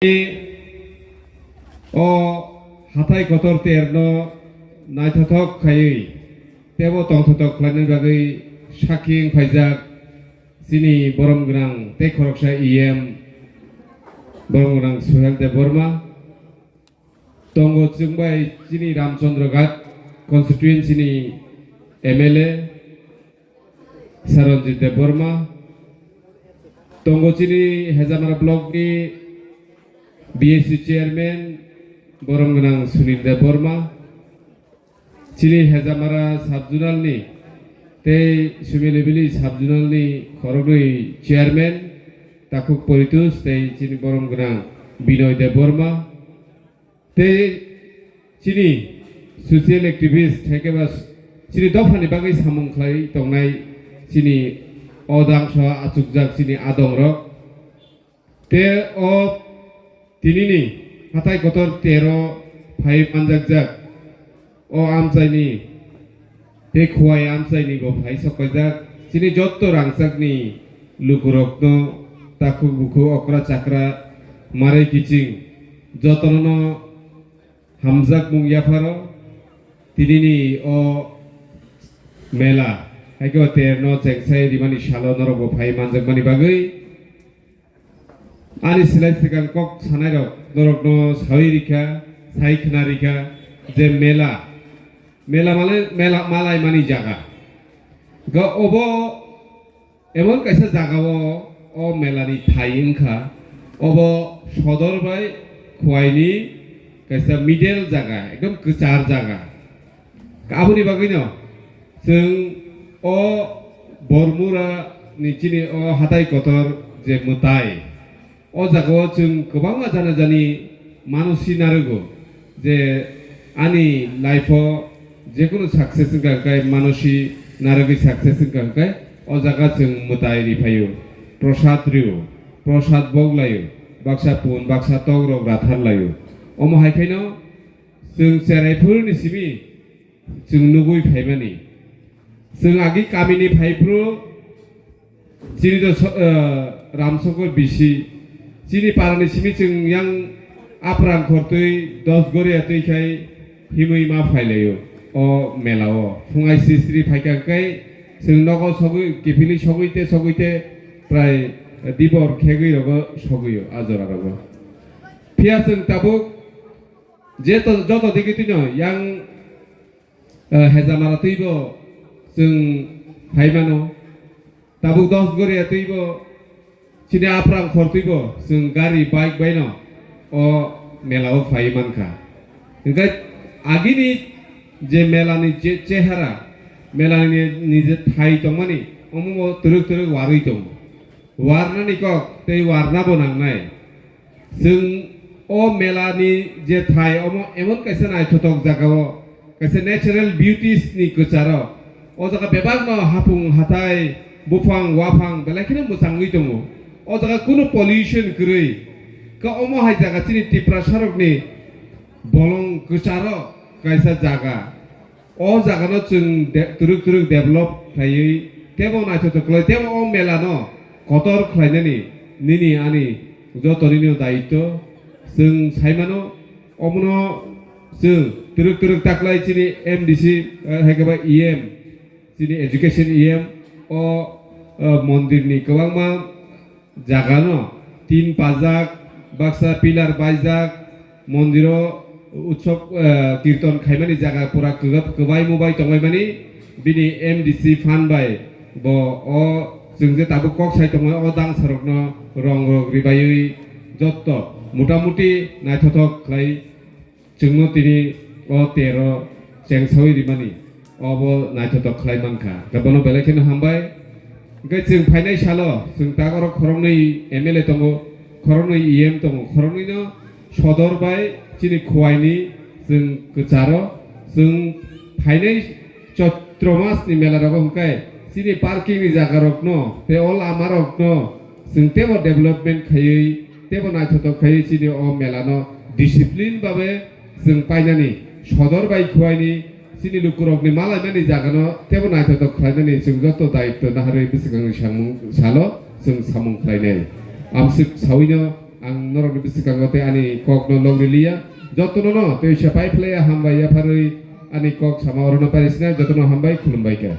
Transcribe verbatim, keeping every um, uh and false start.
O hathai kotor terno naithothok khaiwi tebo tongthothok khlaina bagwi sakhi wngkhaijak chini borom gwnang tei khoroksa E M borom gwnang Suhel Debbarma. Tongo chwng bai chini Ramchandra Ghat constituency ni M L A Saranjit Debbarma. Tongo chini Hejamara block ni B S C chairman borom gwnang Sunil Debbarma. Chini Hejamara sub-zonal ni tei Sumelibili sub-zonal ni khoroknwi chairman Takhuk Poritus tei chini borom gwnang Binoy Debbarma. Tei chini social activist, hai khe ba chini dophani bagwi samung khlai tongnai chini o dangso achukjak chini adongrok. Tei o tinini hathai kotor tero phai manjakjak o amchaini tei Khowai amchaini bo phai sokpaijak. Chini jotto rangchakni lukurokno takhuk bukhuk okra chakra marai kiching jotono hamjakmung yapharo tinini o mela hai khe o terno chengsai rimani salo norokbo phai manjakmani bagwi. Ani silai swkang kok sanairok norokno saui rikha, sai khna rikha je mela, mela male, mela malaimani jaga. Ga obo emon kaisa jagao o melani thai wngkha, obo sodor bai Khwaini kaisa middle jaga, ekdom kwchar jaga. Aboni bagwino chwng o Bormura ni chini o hatai kotor je mwtai, o jagao chwng kwbangma jana jani mano si narwgo je ani life o jekunu success wngkha hwnkhe mano si narwgwi success wngkha hwnkhe o jaga chwng mwtai ri phaio, prosad rio, prosad bok laio, baksa pun baksa tok rok rathar laio. Omo hai khaino chwng cherai phuru ni simi chwng nugwi phaimani. Chwng agi kamini phaiphuru chini do so-, eh, Ramsongkor bisi. Chini parani simi chwng yang aprang khortwi dos goria twi khai himwi ma phailaio o melao. Phungai sisri phaikha khe chwng nogo sogwi, kiphilwi sogwi te sogwi te prai dibor khegwi rogo sogwio a jora rogo. Phiya chwng tabuk jeto, joto digi twino yang Eh, Hejamara twibo chwng phai mano. Tabuk dos goria twibo chini aprang khor twibo chwng gari bike baino o mela o phai mankha. Hwnkhe agini je mela ni je chehara, mela ni, ni je thai tongmani, omo bo twrwk twrwk warwi tongo. Warnani kok tei warna bo nangnai. Chwng o mela ni je thai, omo emon kaisa naithothok jaga o, kaisa natural beauties ni kwcharo. O jaga bebak no hapung hatai, buphang, waphang belai kheno mwchangwi tongo. O jaga kunu pollution kwrwi. Ka omo hai jaga chini Tiprasa rok ni bolong kwcharo kaisa jaga. O jaga no chwng de-, twrwk twrwk develop khlaiwi, tebo naithothok khlai, tebo o mela no kotor khlainani nini ani joto nini o daityo. Chwng sai mano, omono chwng twrwk twrwk taklai chini M D C, eh, hai khe ba E M, chini education E M, o, eh, mondir ni kwbangma jaga no tin pajak, baksa pillar baijak, mondiro utsob, eh, kirton khaimani jaga pura kwbap-, kwbai mubai tongbaimani bini M D C fund bai bo o chwng je tabuk kok sai tongmani o dangsarokno rong rok ribaiwi jotto mutamuti naithothok khlai. Chwngno tini o tero chengsawi rimani obo naithothok khlai mankha. Hwnkhe bono belai kheno hambai. Hwnkhe chwng phainai salo chwng tak oro khoroknwi M L A tongo, khoroknwi E M tongo, khoroknwino sodor bai chini Khwaini chwng kwcharo. Chwng phainai Choitro mas ni mela rogo hwnkhe chini parking ni jaga rokno tei o lama rokno chwng tebo development khaiwi tebo naithothok khaiwi chini o mela no discipline babe chwng painani sodor bai Khwaini chini lukurokni malaimani jagano tebo naithothok khlainani chwng joto daityo naharwi bwswkangni samung salo chwng samung khlainai. Amswk sawino Ang norokni bwskango tei ani kokno log riliya. Jotono no tei uaisa pai phlaiya hambai yapharwi ani kok sama orono parisina jotono hambai khulumbai kha.